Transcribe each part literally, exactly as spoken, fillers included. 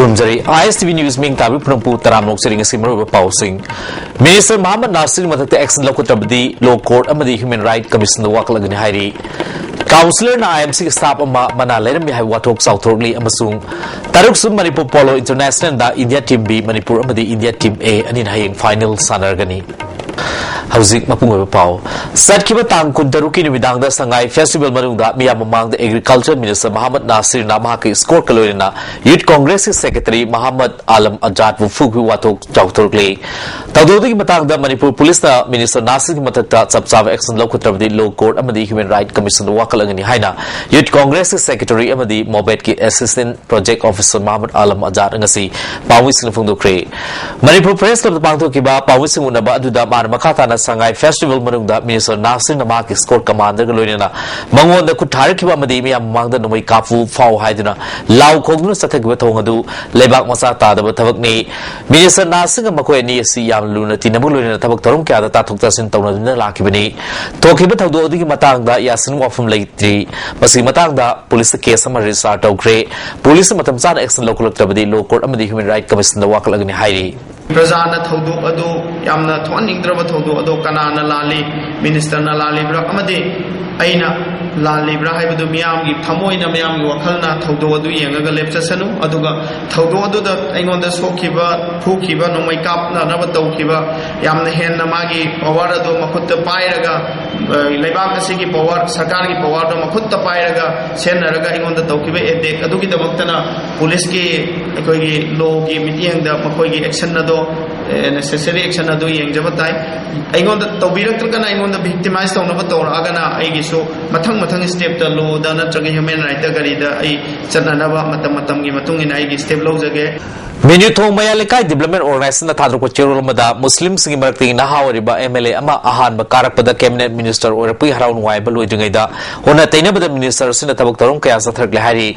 ꯈꯨꯔꯨꯝꯖꯔꯤ꯫ ꯑꯥꯏ ꯑꯦꯁ T V news ꯃꯤꯡ ꯇꯥꯕꯤ ꯄꯨꯝꯅꯃꯛꯄꯨ ꯇꯔꯥꯝꯅ ꯑꯣꯛꯆꯔꯤ꯫ ꯉꯁꯤ ꯃꯔꯨꯑꯣꯏꯕ ꯄꯥꯎꯁꯤꯡ꯫ ꯃꯤꯅꯤꯁꯇꯔ ꯃꯍꯥꯃꯗ ꯅꯥꯁꯤꯔ ꯃꯊꯛꯇ ꯑꯦꯛꯁꯟ ꯂꯧꯈꯠꯇ꯭ꯔꯕꯗꯤ ꯂꯣ ꯀꯣꯔꯠ ꯑꯃꯗꯤ ꯍ꯭ꯌꯨꯃꯦꯟ ꯔꯥꯏꯠ ꯀꯃꯤꯁꯟꯗ ꯋꯥꯀꯠꯂꯒꯅꯤ ꯍꯥꯏꯔꯤ꯫ ꯀꯥꯎꯟꯁꯤꯂꯔꯅ ꯑꯥꯏ ꯑꯦꯝ ꯁꯤꯒꯤ ꯁ꯭ꯇꯥꯐ ꯑꯃ ꯃꯅꯥ ꯂꯩꯔꯝꯃꯤ ꯍꯥꯏꯕ ꯋꯥꯊꯣꯛ ꯆꯥꯎꯊꯣꯔꯛꯂꯤ ꯑꯃꯁꯨꯡ ꯇꯔꯨꯛꯁꯨ ꯃꯅꯤꯄꯨꯔ ꯄꯣꯂꯣ ꯏꯟꯇꯔꯅꯦꯁꯅꯦꯜꯗ ꯏꯟꯗꯤꯌꯥ ꯇꯤꯝ ꯕꯤ ꯃꯅꯤꯄꯨꯔ ꯑꯃꯗꯤ ꯏꯟꯗꯤꯌꯥ ꯇꯤꯝ ꯑꯦ ꯑꯅꯤꯅ ꯍꯌꯦꯡ ꯐꯥꯏꯅꯦꯜ ꯁꯥꯟꯅꯔꯒꯅꯤ꯫ ꯍꯧꯖꯤꯛ ꯃꯄꯨꯡ ꯑꯣꯏꯕ ꯄꯥꯎ꯫ ꯆꯠꯈꯤꯕ ꯇꯥꯡ ꯀꯨꯟꯇꯔꯨꯛꯀꯤ ꯅꯨꯃꯤꯗꯥꯡꯗ ꯁꯉꯥꯏ ꯐꯦꯁꯇꯤꯚꯦꯜ ꯃꯅꯨꯡꯗ ꯃꯤꯌꯥꯝ ꯃꯃꯥꯡꯗ ꯑꯦꯒ꯭ꯔꯤꯀꯜꯆꯔ ꯃꯤꯅꯤꯁꯇꯔ ꯃꯍꯥꯃꯗ ꯅꯥꯁꯤꯔꯅ ꯃꯍꯥꯛꯀꯤ ꯏꯁꯀꯣꯔꯠꯀ ꯂꯣꯏꯅꯅ ꯌꯨꯠ ꯀꯣꯡꯒ꯭ꯔꯦꯁꯀꯤ ꯁꯦꯀ꯭ꯔꯦꯇꯔꯤ ꯃꯍꯥꯃꯗ ꯑꯥꯂꯝ ꯑꯖꯥꯗꯄꯨ ꯐꯨꯈꯤꯕ ꯋꯥꯊꯣꯛ ꯆꯥꯎꯊꯣꯔꯛꯂꯤ꯫ ꯊꯧꯗꯣꯛ ꯑꯗꯨꯒꯤ ꯃꯇꯥꯡꯗ ꯃꯅꯤꯄꯨꯔ ꯄꯨꯂꯤꯁꯅ ꯃꯤꯅꯤꯁꯇꯔ ꯅꯥꯁꯤꯔꯒꯤ ꯃꯊꯛꯇ ꯆꯞ ꯆꯥꯕ ꯑꯦꯛꯁꯟ ꯂꯧꯈꯠꯇ꯭ꯔꯕꯗꯤ ꯂꯣ ꯀꯣꯔꯠ ꯑꯃꯗꯤ ꯍ꯭ꯌꯨꯃꯦꯟ ꯔꯥꯏꯠ ꯀꯃꯤꯁꯟꯗ ꯋꯥꯀꯠꯂꯒꯅꯤ ꯍꯥꯏꯅ ꯌꯨꯠ ꯀꯣꯡꯒ꯭ꯔꯦꯁꯀꯤ ꯁꯦꯀ꯭ꯔꯦꯇꯔꯤ ꯑꯃꯗꯤ ꯃꯣꯕꯦꯠꯀꯤ assistant project officer ꯃꯍꯃꯗ Alam Azad ꯉꯁꯤ ꯄꯥꯎꯃꯤꯁꯤꯡꯅ ꯐꯣꯡꯗꯣꯛꯈ꯭ꯔꯦ꯫ ꯃꯅꯤꯄꯨꯔ ꯄ꯭ꯔꯦꯁ ꯀ꯭ꯂꯕꯇ ꯄꯥꯡꯊꯣꯛꯈꯤꯕ ꯄꯥꯎꯃꯤꯁꯤꯡ ꯎꯅꯕ ꯑꯗꯨꯗ ꯃꯥꯅ ꯃꯈꯥ ꯇꯥꯅ ꯁꯉꯥꯏ ꯐꯦꯁꯇꯤꯚꯦꯜ ꯃꯅꯨꯡꯗ ꯃꯤꯅꯤꯁꯇꯔ ꯅꯥꯁꯤꯔꯅ ꯃꯍꯥꯛꯀꯤ ꯁ꯭ꯀꯣꯔꯠ ꯀꯃꯥꯟꯗꯔꯒ ꯂꯣꯏꯅꯅ ꯃꯉꯣꯟꯗ ꯈꯨꯠ ꯊꯥꯔꯛꯈꯤꯕ ꯑꯃꯗꯤ ꯃꯤꯌꯥꯝ ꯃꯃꯥꯡꯗ ꯅꯣꯡꯃꯩ ꯀꯥꯞꯄꯨ ꯐꯥꯎ ꯍꯥꯏꯗꯨꯅ ꯂꯥꯎ ꯈꯣꯡꯗꯨꯅ ꯆꯠꯊꯈꯤꯕ ꯊꯧꯑꯣꯡ ꯑꯗꯨ ꯂꯩꯕꯥꯛ ꯃꯆꯥ ꯇꯥꯗꯕ ꯊꯕꯛꯅꯤ꯫ ꯃꯤꯅꯤꯁꯇꯔ ꯅꯥꯁꯤꯔꯒ ꯃꯈꯣꯏ ꯑꯅꯤ ꯑꯁꯤ ꯌꯥꯝꯅ ꯂꯨꯅ ꯇꯤꯟꯅꯕꯒ ꯂꯣꯏꯅꯅ ꯊꯕꯛ ꯊꯧꯔꯝ ꯀꯌꯥꯗ ꯇꯥꯊꯣꯛ ꯇꯥꯁꯤꯟ ꯇꯧꯅꯗꯨꯅ ꯂꯥꯛꯈꯤꯕꯅꯤ꯫ ꯊꯣꯛꯈꯤꯕ ꯊꯧꯗꯣꯛ ꯑꯗꯨꯒꯤ ꯃꯇꯥꯡꯗ ꯌꯥꯁꯤꯟ ꯋꯥꯐꯝ ꯂꯩꯇ꯭ꯔꯤ꯫ ꯃꯁꯤꯒꯤ ꯃꯇꯥꯡꯗ ꯄꯨꯂꯤꯁꯇ ꯀꯦꯁ ꯑꯃ ꯔꯦꯖꯤꯁꯇꯥꯔ ꯇꯧꯈ꯭ꯔꯦ꯫ ꯄꯨꯂꯤꯁꯅ ꯃꯇꯝ ꯆꯥꯅ ꯑꯦꯛꯁꯟ ꯂꯧꯈꯠꯂꯛꯇ꯭ꯔꯕꯗꯤ ꯂꯣ ꯀꯣꯔꯠ ꯑꯃꯗꯤ ꯍ꯭ꯌꯨꯃꯦꯟ ꯔꯥꯏꯠ ꯀꯃꯤꯁꯟꯗ ꯋꯥꯀꯠꯂꯒꯅꯤ ꯍꯥꯏꯔꯤ꯫ ꯄ꯭ꯔꯖꯥꯅ ꯊꯧꯗꯣꯛ ꯑꯗꯨ ꯌꯥꯝꯅ ꯊꯣꯛꯍꯟꯅꯤꯡꯗ꯭ꯔꯕ ꯊꯧꯗꯣꯛ ꯑꯗꯣ ꯀꯅꯥꯅ ꯂꯥꯜꯂꯤ, ꯃꯤꯅꯤꯁꯇꯔꯅ ꯂꯥꯜꯂꯤꯕ꯭ꯔꯥ ꯑꯃꯗꯤ ꯑꯩꯅ ꯂꯥꯜꯂꯤꯕ꯭ꯔꯥ ꯍꯥꯏꯕꯗꯨ ꯃꯤꯌꯥꯝꯒꯤ ꯊꯃꯣꯏꯅ, ꯃꯤꯌꯥꯝꯒꯤ ꯋꯥꯈꯜꯅ ꯊꯧꯗꯣꯛ ꯑꯗꯨ ꯌꯦꯡꯉꯒ ꯂꯦꯞꯆꯁꯅꯨ꯫ ꯑꯗꯨꯒ ꯊꯧꯗꯣꯛ ꯑꯗꯨꯗ ꯑꯩꯉꯣꯟꯗ ꯁꯣꯛꯈꯤꯕ, ꯐꯨꯈꯤꯕ, ꯅꯣꯡꯃꯩ ꯀꯥꯞꯅꯅꯕ ꯇꯧꯈꯤꯕ, ꯌꯥꯝꯅ ꯍꯦꯟꯅ ꯃꯥꯒꯤ ꯄꯋꯥꯔ ꯑꯗꯨ ꯃꯈꯨꯠꯇ ꯄꯥꯏꯔꯒ, ꯑ, ꯂꯩꯕꯥꯛ ꯑꯁꯤꯒꯤ ꯄꯋꯥꯔ, ꯁꯔꯀꯥꯔꯒꯤ ꯄꯋꯥꯔꯗꯣ ꯃꯈꯨꯠꯇ ꯄꯥꯏꯔꯒ ꯁꯦꯟꯅꯔꯒ ꯑꯩꯉꯣꯟꯗ ꯇꯧꯈꯤꯕ ꯑꯦꯇꯦꯛ ꯑꯗꯨꯒꯤꯗꯃꯛꯇꯅ ꯄꯨꯂꯤꯁꯀꯤ, ꯑꯩꯈꯣꯏꯒꯤ ꯂꯣꯒꯤ ꯃꯤꯠꯌꯦꯡꯗ ꯃꯈꯣꯏꯒꯤ ꯑꯦꯛꯁꯟ ꯑꯗꯣ, ꯑꯦ, ꯅꯦꯁꯦꯁꯔꯤ ꯑꯦꯛꯁꯟ ꯑꯗꯨ ꯌꯦꯡꯖꯕ ꯇꯥꯏ꯫ ꯑꯩꯉꯣꯟꯗ ꯇꯧꯕꯤꯔꯛꯇ꯭ꯔꯒꯅ, ꯑꯩꯉꯣꯟꯗ ꯚꯤꯛꯇꯤꯃꯥꯏꯁ ꯇꯧꯅꯕ ꯇꯧꯔꯛꯑꯒꯅ ꯑꯩꯒꯤꯁꯨ ꯃꯊꯪ ꯃꯊꯪ ꯁ꯭ꯇꯦꯞꯇ ꯂꯣꯗ ꯅꯠꯇ꯭ꯔꯒ ꯍ꯭ꯌꯨꯃꯦꯟ ꯔꯥꯏꯠꯇ ꯀꯔꯤꯗ ꯑꯩ ꯆꯠꯅꯅꯕ ꯃꯇꯝ ꯃꯇꯝꯒꯤ ꯃꯇꯨꯡ ꯏꯟꯅ ꯑꯩꯒꯤ ꯁ꯭ꯇꯦꯞ ꯂꯧꯖꯒꯦ꯫ ꯃꯦꯅ꯭ꯌꯨꯊꯣꯡ ꯃꯌꯥꯏ ꯂꯩꯀꯥꯏ ꯗꯤꯕ꯭ꯂꯞꯃꯦꯟ ꯑꯣꯔꯒꯅꯥꯏꯖꯦꯁꯟꯅ ꯊꯥꯗꯣꯔꯛꯄ ꯆꯦꯔꯣꯜ ꯑꯃꯗ ꯃꯨꯁꯂꯤꯝꯁꯤꯡꯒꯤ ꯃꯔꯛꯇꯒꯤ ꯅꯍꯥ ꯑꯣꯏꯔꯤꯕ ꯑꯦꯝ ꯑꯦꯜ ꯑꯦ ꯑꯃ ꯑꯍꯥꯟꯕ ꯀꯥꯔꯛꯄꯗ ꯀꯦꯕꯤꯅꯦꯠ ꯃꯤꯅꯤꯁꯇꯔ ꯑꯣꯏꯔꯛꯄꯒꯤ ꯍꯔꯥꯎ ꯅꯨꯡꯉꯥꯏꯕ ꯂꯣꯏꯗ꯭ꯔꯤꯉꯩꯗ ꯑꯣꯟꯅ ꯇꯩꯅꯕꯗ ꯃꯤꯅꯤꯁꯇꯔ ꯑꯁꯤꯅ ꯊꯕꯛ ꯊꯧꯔꯝ ꯀꯌꯥ ꯆꯠꯊꯔꯛꯂꯦ ꯍꯥꯏꯔꯤ꯫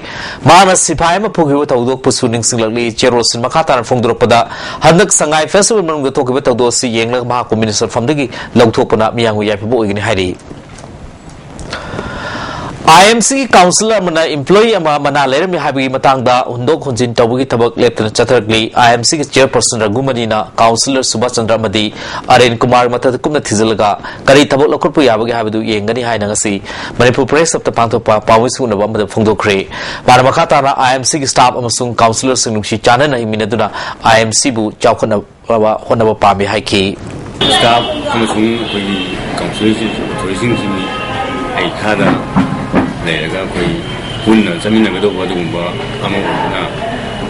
ꯃꯍꯥꯛꯅ ꯁꯤꯐꯥꯏ ꯑꯃ ꯐꯨꯈꯤꯕ ꯊꯧꯗꯣꯛꯄꯨꯁꯨ ꯅꯤꯡꯁꯤꯡꯂꯛꯂꯤ꯫ ꯆꯦꯔꯣꯜꯁꯤꯡ ꯃꯈꯥ ꯇꯥꯅ ꯐꯣꯡꯗꯣꯔꯛꯄꯗ ꯍꯟꯗꯛ ꯁꯉꯥꯏ ꯐꯦꯁꯇꯤꯚꯦꯜ ꯃꯅꯨꯡꯗ ꯊꯣꯛꯈꯤꯕ ꯊꯧꯗꯣꯛ ꯑꯁꯤ ꯌꯦꯡꯂꯒ ꯃꯍꯥꯛꯄꯨ ꯃꯤꯅꯤꯁꯇꯔ ꯐꯝꯗꯒꯤ ꯂꯧꯊꯣꯛꯄꯅ ꯃꯤꯌꯥꯝꯒꯤ ꯌꯥꯏꯐꯕ ꯑꯣꯏꯒꯅꯤ ꯍꯥꯏꯔꯤ꯫ ꯑꯥꯏ ꯑꯦꯝ ꯁꯤꯒꯤ ꯀꯥꯎꯟꯁꯤꯂꯔ ꯑꯃꯅ ꯏꯝꯄ꯭ꯂꯣꯌꯤ ꯑꯃ ꯃꯅꯥ ꯂꯩꯔꯝꯃꯤ ꯍꯥꯏꯕꯒꯤ ꯃꯇꯥꯡꯗ ꯍꯨꯟꯗꯣꯛ ꯍꯨꯟꯖꯤꯟ ꯇꯧꯕꯒꯤ ꯊꯕꯛ ꯂꯦꯞꯇꯅ ꯆꯠꯊꯔꯛꯂꯤ꯫ ꯑꯥꯏ ꯑꯦꯝ ꯁꯤꯒꯤ ꯆꯦꯌꯔꯄꯔꯁꯟ ꯔꯘꯨꯃꯅꯤꯅ ꯀꯥꯎꯟꯁꯤꯂꯔ ꯁꯨꯕꯥꯁ ꯆꯟꯗ꯭ꯔ ꯑꯃꯗꯤ ꯑꯔꯦꯟ ꯀꯨꯃꯥꯔ ꯃꯊꯛꯇ ꯀꯨꯞꯅ ꯊꯤꯖꯤꯜꯂꯒ ꯀꯔꯤ ꯊꯕꯛ ꯂꯧꯈꯠꯄ ꯌꯥꯕꯒꯦ ꯍꯥꯏꯕꯗꯨ ꯌꯦꯡꯒꯅꯤ ꯍꯥꯏꯅ ꯉꯁꯤ ꯃꯅꯤꯄꯨꯔ ꯄ꯭ꯔꯦꯁ ꯀ꯭ꯂꯕꯇ ꯄꯥꯡꯊꯣꯛꯄ ꯄꯥꯎꯃꯤ ꯁꯤꯡꯎꯅꯕ ꯑꯃꯗ ꯐꯣꯡꯗꯣꯛꯈ꯭ꯔꯦ꯫ ꯃꯥꯅ ꯃꯈꯥ ꯇꯥꯅ ꯑꯥꯏ ꯑꯦꯝ ꯁꯤꯒꯤ ꯁ꯭ꯇꯥꯐ ꯑꯃꯁꯨꯡ ꯀꯥꯎꯟꯁꯤꯂꯔꯁꯤꯡ ꯅꯨꯡꯁꯤ ꯆꯥꯟꯅꯅ ꯍꯤꯡꯃꯤꯟꯅꯗꯨꯅ ꯑꯥꯏ ꯑꯦꯝ ꯁꯤꯕꯨ ꯆꯥꯎꯈꯠꯅꯕ ꯍꯣꯠꯅꯕ ꯄꯥꯝꯃꯤ ꯍꯥꯏꯈꯤ꯫ ꯁ꯭ꯇꯥꯐ ꯑꯃꯁꯨꯡ ꯑꯩꯈꯣꯏꯒꯤ ꯀꯥꯎꯟꯁꯤꯂꯔꯁꯤꯡ, ꯑꯣꯊꯣꯔꯤꯇꯤꯁꯤꯡꯁꯤ ꯑꯩ ꯏꯈꯥꯗ ꯂꯩꯔꯒ ꯑꯩꯈꯣꯏ ꯄꯨꯟꯅ ꯆꯠꯃꯤꯟꯅꯒꯗꯧꯕ ꯑꯗꯨꯒꯨꯝꯕ ꯑꯃ ꯑꯣꯏꯕꯅ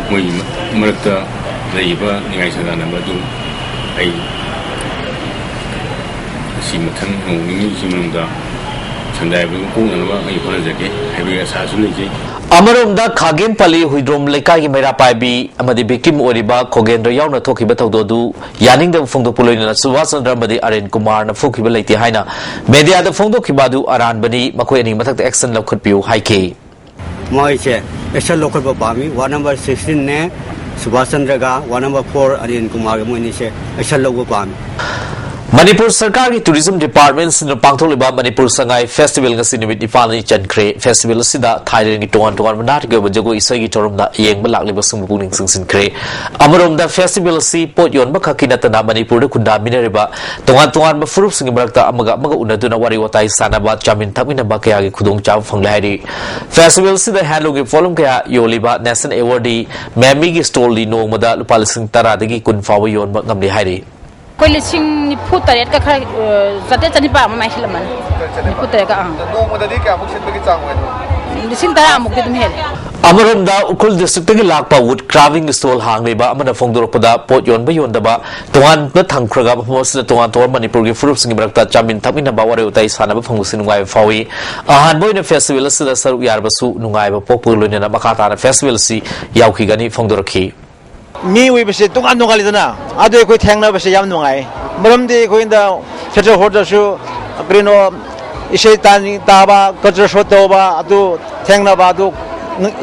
ꯃꯣꯏꯒꯤ ꯃꯔꯛꯇ ꯂꯩꯔꯤꯕ ꯅꯤꯡꯉꯥꯏ ꯁꯪꯗꯥꯅꯕ ꯑꯗꯨ ꯑꯩ ꯁꯤ ꯃꯊꯪ ꯅꯣꯡ ꯅꯤꯅꯤꯁꯤ ꯃꯅꯨꯡꯗ ꯁꯪꯗꯥꯏꯕꯗꯨ ꯀꯣꯛꯅꯅꯕ ꯑꯩ ꯍꯣꯠꯅꯖꯒꯦ ꯍꯥꯏꯕꯒꯤ ꯑꯁꯥꯁꯨ ꯂꯩꯖꯩ꯫ ꯑꯃꯔꯣꯝꯗ ꯈꯥꯒꯦꯝꯄꯜꯂꯤ ꯍꯨꯏꯗ꯭ꯔꯣꯝ ꯂꯩꯀꯥꯏꯒꯤ ꯃꯩꯔꯥ ꯄꯥꯏꯕꯤ ꯑꯃꯗꯤ ꯚꯤꯛꯇꯤꯝ ꯑꯣꯏꯔꯤꯕ ꯈꯣꯒꯦꯟꯗ꯭ꯔ ꯌꯥꯎꯅ ꯊꯣꯛꯈꯤꯕ ꯊꯧꯗꯣꯛ ꯑꯗꯨ ꯌꯥꯅꯤꯡꯗꯕ ꯐꯣꯡꯗꯣꯛꯄ ꯂꯣꯏꯅꯅ ꯁꯨꯕꯥꯁ ꯆꯟꯗ꯭ꯔ ꯑꯃꯗꯤ ꯑꯔꯦꯟ ꯀꯨꯃꯥꯔꯅ ꯐꯨꯈꯤꯕ ꯂꯩꯇꯦ ꯍꯥꯏꯅ ꯃꯦꯗꯤꯌꯥꯗ ꯐꯣꯡꯗꯣꯛꯈꯤꯕ ꯑꯗꯨ ꯑꯔꯥꯟꯕꯅꯤ, ꯃꯈꯣꯏ ꯑꯅꯤ ꯃꯊꯛꯇ ꯑꯦꯛꯁꯟ ꯂꯧꯈꯠꯄꯤꯌꯨ ꯍꯥꯏꯈꯤ꯫ ꯃꯣꯏꯁꯦ ꯑꯦꯛꯁꯟ ꯂꯧꯈꯠꯄ ꯄꯥꯝꯃꯤ꯫ ꯋꯥꯔꯗ ꯅꯝꯕꯔ ꯁꯤꯛꯁꯇꯤꯟꯅꯦ ꯁꯨꯕꯥꯁ ꯆꯟꯗ꯭ꯔꯒ ꯋꯥꯔꯗ ꯅꯝꯕꯔ ꯐꯣꯔ ꯑꯔꯦꯟ ꯀꯨꯃꯥꯔꯒ ꯃꯣꯏ ꯑꯅꯤꯁꯦ ꯑꯦꯛꯁꯟ ꯂꯧꯕ ꯄꯥꯝꯃꯤ꯫ ꯃꯅꯤꯄꯨꯔ ꯁꯔꯀꯥꯔꯒꯤ ꯇꯨꯔꯤꯖꯝ ꯗꯤꯄꯥꯔꯠꯃꯦꯟꯁꯤꯡꯅ ꯄꯥꯡꯊꯣꯛꯂꯤꯕ ꯃꯅꯤꯄꯨꯔ ꯁꯉꯥꯏ ꯐꯦꯁꯇꯤꯚꯦꯜ ꯉꯁꯤ ꯅꯨꯃꯤꯠ ꯅꯤꯄꯥꯜꯅꯤ ꯆꯟꯈ꯭ꯔꯦ꯫ ꯐꯦꯁꯇꯤꯚꯦꯜ ꯑꯁꯤꯗ ꯊꯥꯏꯂꯦꯟꯒꯤ ꯇꯣꯉꯥꯟ ꯇꯣꯉꯥꯟꯕ ꯅꯥꯠꯀꯤ ꯑꯣꯏꯕ ꯖꯒꯣꯏ ꯏꯁꯩꯒꯤ ꯊꯧꯔꯝꯗ ꯌꯦꯡꯕ ꯂꯥꯛꯂꯤꯕꯁꯤꯡꯕꯨ ꯄꯨꯛꯅꯤꯡ ꯆꯤꯡꯁꯤꯟꯈ꯭ꯔꯦ꯫ ꯑꯃꯔꯣꯝꯗ ꯐꯦꯁꯇꯤꯚꯦꯜ ꯑꯁꯤ ꯄꯣꯠ ꯌꯣꯟꯕ ꯈꯛꯀꯤ ꯅꯠꯇꯅ ꯃꯅꯤꯄꯨꯔꯗ ꯈꯨꯟꯗꯥꯃꯤꯟꯅꯔꯤꯕ ꯇꯣꯉꯥꯟ ꯇꯣꯉꯥꯟꯕ ꯐꯨꯔꯨꯞꯁꯤꯡꯒꯤ ꯃꯔꯛꯇ ꯑꯃꯒ ꯑꯃꯒ ꯎꯅꯗꯨꯅ ꯋꯥꯔꯤ ꯋꯥꯇꯥꯏ ꯁꯥꯟꯅꯕ, ꯆꯥꯃꯤꯟ ꯊꯛꯃꯤꯟꯅꯕ ꯀꯌꯥꯒꯤ ꯈꯨꯗꯣꯡꯆꯥꯕ ꯐꯪꯂꯦ ꯍꯥꯏꯔꯤ꯫ ꯐꯦꯁꯇꯤꯚꯦꯜ ꯑꯁꯤꯗ ꯍꯦꯟꯂꯨꯝꯒꯤ ꯄꯣꯠꯂꯝ ꯀꯌꯥ ꯌꯣꯜꯂꯤꯕ ꯅꯦꯁꯅꯦꯜ ꯑꯦꯋꯥꯔꯗꯤ ꯃꯦꯃꯤꯒꯤ ꯁ꯭ꯇꯣꯜꯗꯤ ꯅꯣꯡꯃꯗ ꯂꯨꯄꯥ ꯂꯤꯁꯤꯡ ꯇꯔꯥꯗꯒꯤ ꯀꯨꯟ ꯐꯥꯎꯕ ꯌꯣꯟꯕ ꯉꯝꯂꯦ ꯍꯥꯏꯔꯤ꯫ ꯑꯩꯈꯣꯏ ꯂꯤꯁꯤꯡ ꯅꯤꯐꯨ ꯇꯔꯦꯠꯀ ꯈꯔ, ꯑ, ꯆꯥꯇ꯭ꯔꯦꯠ ꯆꯅꯤꯄꯥꯟ ꯑꯃ ꯃꯌꯥ ꯁꯤꯠꯂꯝꯃꯅꯤ꯫ ꯅꯤꯐꯨ ꯇꯔꯦꯠꯀ, ꯑꯥ꯫ ꯅꯣꯡꯃꯗꯗꯤ ꯀꯌꯥꯃꯨꯛ ꯁꯤꯠꯄꯒꯤ ꯆꯥꯡ ꯑꯣꯏꯅꯣ? ꯂꯤꯁꯤꯡ ꯇꯔꯥꯃꯨꯛꯇꯤ ꯑꯗꯨꯝ ꯍꯦꯜꯂꯦ꯫ ꯑꯃꯔꯣꯝꯗ ꯎꯈ꯭ꯔꯨꯜ ꯗꯤꯁꯇ꯭ꯔꯤꯛꯇꯒꯤ ꯂꯥꯛꯄ ꯋꯨꯗ ꯀ꯭ꯔꯥꯚꯤꯡ ꯁ꯭ꯇꯣꯜ ꯍꯥꯡꯂꯤꯕ ꯑꯃꯅ ꯐꯣꯡꯗꯣꯔꯛꯄꯗ, ꯄꯣꯠ ꯌꯣꯟꯕ ꯌꯣꯟꯗꯕ ꯇꯣꯉꯥꯟꯕ ꯊꯝꯈ꯭ꯔꯒ ꯃꯐꯝ ꯑꯁꯤꯗ ꯇꯣꯉꯥꯟ ꯇꯣꯉꯥꯟꯕ ꯃꯅꯤꯄꯨꯔꯒꯤ ꯐꯨꯔꯨꯞꯁꯤꯡꯒꯤ ꯃꯔꯛꯇ ꯆꯥꯃꯤꯟ ꯊꯛꯃꯤꯟꯅꯕ, ꯋꯥꯔꯤ ꯋꯥꯇꯥꯏ ꯁꯥꯟꯅꯕ ꯐꯪꯕꯁꯤ ꯅꯨꯡꯉꯥꯏꯕ ꯐꯥꯎꯏ꯫ ꯑꯍꯥꯟꯕ ꯑꯣꯏꯅ ꯐꯦꯁꯇꯤꯚꯦꯜ ꯑꯁꯤꯗ ꯁꯔꯨꯛ ꯌꯥꯔꯕꯁꯨ ꯅꯨꯡꯉꯥꯏꯕ ꯄꯣꯛꯄꯒ ꯂꯣꯏꯅꯅ ꯃꯈꯥ ꯇꯥꯅ ꯐꯦꯁꯇꯤꯚꯦꯜ ꯑꯁꯤ ꯌꯥꯎꯈꯤꯒꯅꯤ ꯐꯣꯡꯗꯣꯔꯛꯈꯤ꯫ ꯃꯤ ꯑꯣꯏꯕꯁꯦ ꯇꯣꯉꯥꯟ ꯇꯣꯉꯥꯜꯂꯤꯗꯅ, ꯑꯗꯨ ꯑꯩꯈꯣꯏ ꯊꯦꯡꯅꯕꯁꯦ ꯌꯥꯝ ꯅꯨꯡꯉꯥꯏ꯫ ꯃꯔꯝꯗꯤ ꯑꯩꯈꯣꯏꯗ ꯊꯤꯌꯦꯇꯔ ꯍꯣꯜꯗꯁꯨ ꯀꯔꯤꯅꯣ ꯏꯁꯩ ꯇꯥꯅꯤꯡ ꯇꯥꯕ, ꯀꯜꯆꯔ ꯁꯣ ꯇꯧꯕ, ꯑꯗꯨ ꯊꯦꯡꯅꯕ, ꯑꯗꯨ